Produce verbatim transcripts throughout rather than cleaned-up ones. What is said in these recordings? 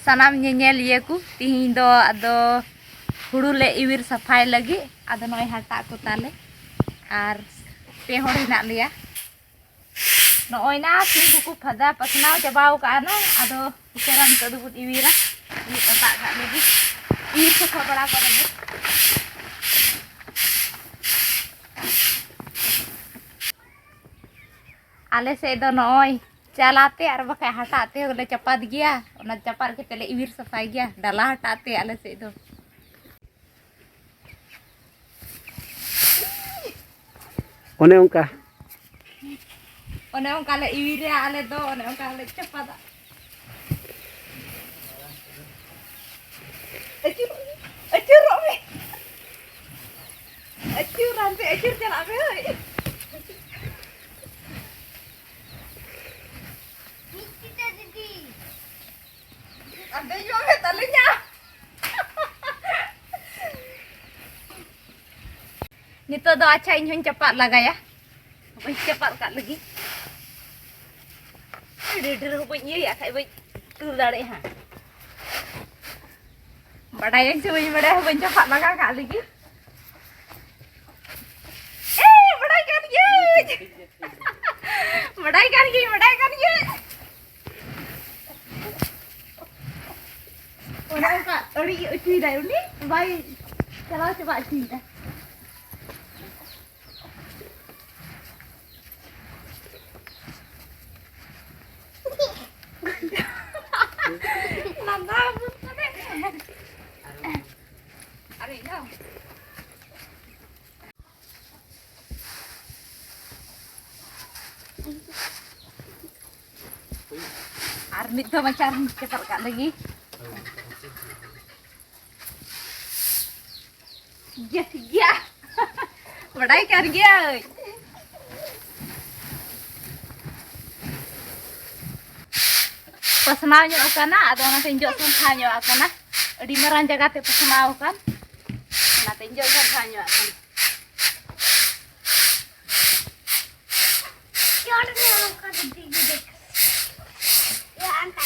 ᱥᱟᱱᱟᱢ ᱧᱮᱧᱮᱞᱤᱭᱟᱹ ᱠᱚ, ᱛᱤᱦᱤᱧ ᱫᱚ ᱟᱫᱚ ᱦᱩᱲᱩ ᱞᱮ ᱤᱣᱤᱨ ᱥᱟᱯᱷᱟᱭ ᱞᱟᱹᱜᱤᱫ᱾ ᱟᱫᱚ ᱱᱚᱜᱼᱚᱭ ᱦᱟᱴᱟᱜ ᱠᱚ ᱛᱟᱞᱮ ᱟᱨ ᱯᱮ ᱦᱚᱲ ᱦᱮᱱᱟᱜ ᱞᱮᱭᱟ᱾ ᱱᱚᱜᱼᱚᱭ ᱱᱟ ᱥᱤᱢ ᱠᱚᱠᱚ ᱯᱷᱟᱫᱟ ᱯᱟᱥᱱᱟᱣ ᱪᱟᱵᱟᱣ ᱠᱟᱜᱼᱟ ᱱᱟ᱾ ᱟᱫᱚ ᱩᱥᱟᱹᱨᱟ ᱱᱤᱛᱚᱜ ᱫᱚᱵᱚᱱ ᱤᱣᱤᱨᱟ, ᱢᱤᱫ ᱚᱴᱟᱜ ᱠᱟᱜ ᱞᱟᱹᱜᱤᱫ ᱤᱣᱤᱨ ᱥᱟᱯᱷᱟ ᱵᱟᱲᱟ ᱠᱚᱣᱟ ᱵᱚᱱ᱾ ᱟᱞᱮ ᱥᱮᱫ ᱫᱚ ᱱᱚᱜᱼᱚᱭ ᱪᱟᱞᱟᱛᱮ ᱟᱨ ᱵᱟᱠᱷᱟᱡ ᱦᱟᱴᱟᱜ ᱛᱮ ᱦᱚᱸᱞᱮ ᱪᱟᱯᱟᱫ ᱜᱮᱭᱟ᱾ ᱚᱱᱟ ᱪᱟᱯᱟᱫ ᱠᱟᱛᱮ ᱞᱮ ᱤᱣᱤᱨ ᱥᱟᱯᱷᱟᱭ ᱜᱮᱭᱟ, ᱰᱟᱞᱟ ᱦᱟᱴᱟᱜ ᱛᱮ ᱟᱞᱮ ᱥᱮᱫ ᱫᱚ᱾ ᱚᱱᱮ ᱚᱱᱠᱟ᱾ ᱚᱱᱮ ᱚᱱᱠᱟ ᱞᱮ ᱤᱣᱤᱨᱟ ᱟᱞᱮ ᱫᱚ, ᱚᱱᱮ ᱚᱱᱠᱟ ᱞᱮ ᱪᱟᱯᱟᱫᱟ᱾ ᱟᱹᱪᱩᱨᱚᱜ ᱢᱮ, ᱟᱹᱪᱩᱨᱚᱜ ᱢᱮ᱾ ᱟᱹᱪᱩᱨ ᱦᱟᱱᱛᱮ ᱟᱹᱪᱩᱨ ᱪᱟᱞᱟᱜ ᱢᱮ, ᱦᱳᱭ᱾ ᱟᱨ ᱫᱮᱡᱚᱜ ᱢᱮ ᱛᱟᱹᱞᱤᱧᱟ᱾ ᱱᱤᱛᱚᱜ ᱫᱚ ᱟᱪᱪᱷᱟ, ᱤᱧ ᱦᱚᱸᱧ ᱪᱟᱯᱟᱫ ᱞᱟᱜᱟᱭᱟ᱾ ᱵᱟᱹᱧ ᱪᱟᱯᱟᱫ ᱠᱟᱜ ᱞᱟᱹᱜᱤᱫ᱾ ᱟᱹᱰᱤ ᱰᱷᱮᱨ ᱦᱚᱸ ᱵᱟᱹᱧ ᱤᱭᱟᱹᱭᱟ, ᱠᱷᱟᱡ ᱵᱟᱹᱧ ᱛᱩᱞ ᱫᱟᱲᱮᱭᱟᱜᱼᱟ ᱦᱟᱸᱜ᱾ ᱵᱟᱰᱟᱭᱟᱹᱧ ᱥᱮ ᱵᱟᱹᱧ ᱵᱟᱰᱟᱭᱟ, ᱵᱟᱹᱧ ᱪᱟᱯᱟᱫ ᱞᱟᱜᱟ ᱠᱟᱜ ᱞᱟᱹᱜᱤᱫ᱾ ᱮ, ᱵᱟᱰᱟᱭ ᱠᱟᱱ ᱜᱤᱭᱟᱹᱧ᱾ ᱵᱟᱰᱟᱭ ᱠᱟᱱ ᱜᱤᱭᱟᱹᱧ, ᱵᱟᱰᱟᱭ ᱠᱟᱱ ᱜᱤᱭᱟᱹᱧ᱾ ᱚᱱᱮ ᱚᱱᱠᱟ ᱟᱹᱲᱤ ᱚᱪᱚᱭᱮᱫᱟᱭ ᱩᱱᱤ, ᱵᱟᱭ ᱪᱟᱞᱟᱣ ᱪᱟᱵᱟ ᱚᱪᱚᱭᱮᱫᱟ᱾ ᱞᱟᱸᱫᱟ ᱟᱵᱚᱱ ᱠᱟᱱᱟᱭ᱾ ᱟᱨ ᱢᱤᱫ ᱫᱷᱟᱣ᱾ ᱟᱨ ᱢᱤᱫ ᱫᱷᱟᱣ ᱢᱟᱪᱟ ᱨᱤᱧ ᱪᱟᱯᱟᱫ ᱠᱟᱜ ᱞᱟᱹᱜᱤᱫ᱾ ᱜᱮᱥ ᱜᱮᱭᱟ᱾ ᱵᱟᱰᱟᱭ ᱠᱟᱱ ᱜᱤᱭᱟᱹᱧ᱾ ᱯᱟᱥᱱᱟᱣ ᱧᱚᱜ ᱟᱠᱟᱱᱟ, ᱟᱫᱚ ᱚᱱᱟᱛᱮᱧ ᱡᱚᱜ ᱥᱟᱯᱷᱟ ᱧᱚᱜ ᱟᱠᱟᱱᱟ᱾ ᱟᱹᱰᱤ ᱢᱟᱨᱟᱝ ᱡᱟᱭᱜᱟ ᱛᱮ ᱯᱟᱥᱱᱟᱣ ᱟᱠᱟᱱ, ᱚᱱᱟᱛᱮᱧ ᱡᱚᱜ ᱥᱟᱯᱷᱟ ᱧᱚᱜ ᱟᱠᱟᱱᱟ᱾ ᱪᱚᱴ ᱨᱮ ᱚᱱᱠᱟ ᱫᱚ ᱫᱤᱜ ᱫᱤᱜ᱾ ᱭᱟ, ᱟᱱᱴᱟ᱾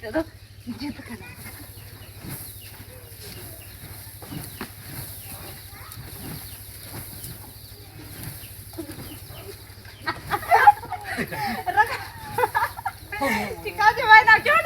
ᱟᱫᱚ ᱡᱩᱛ ᱠᱟᱱᱟ᱾ ᱪᱤᱠᱟ ᱪᱟᱵᱟᱭᱮᱱᱟ? ᱪᱚᱴ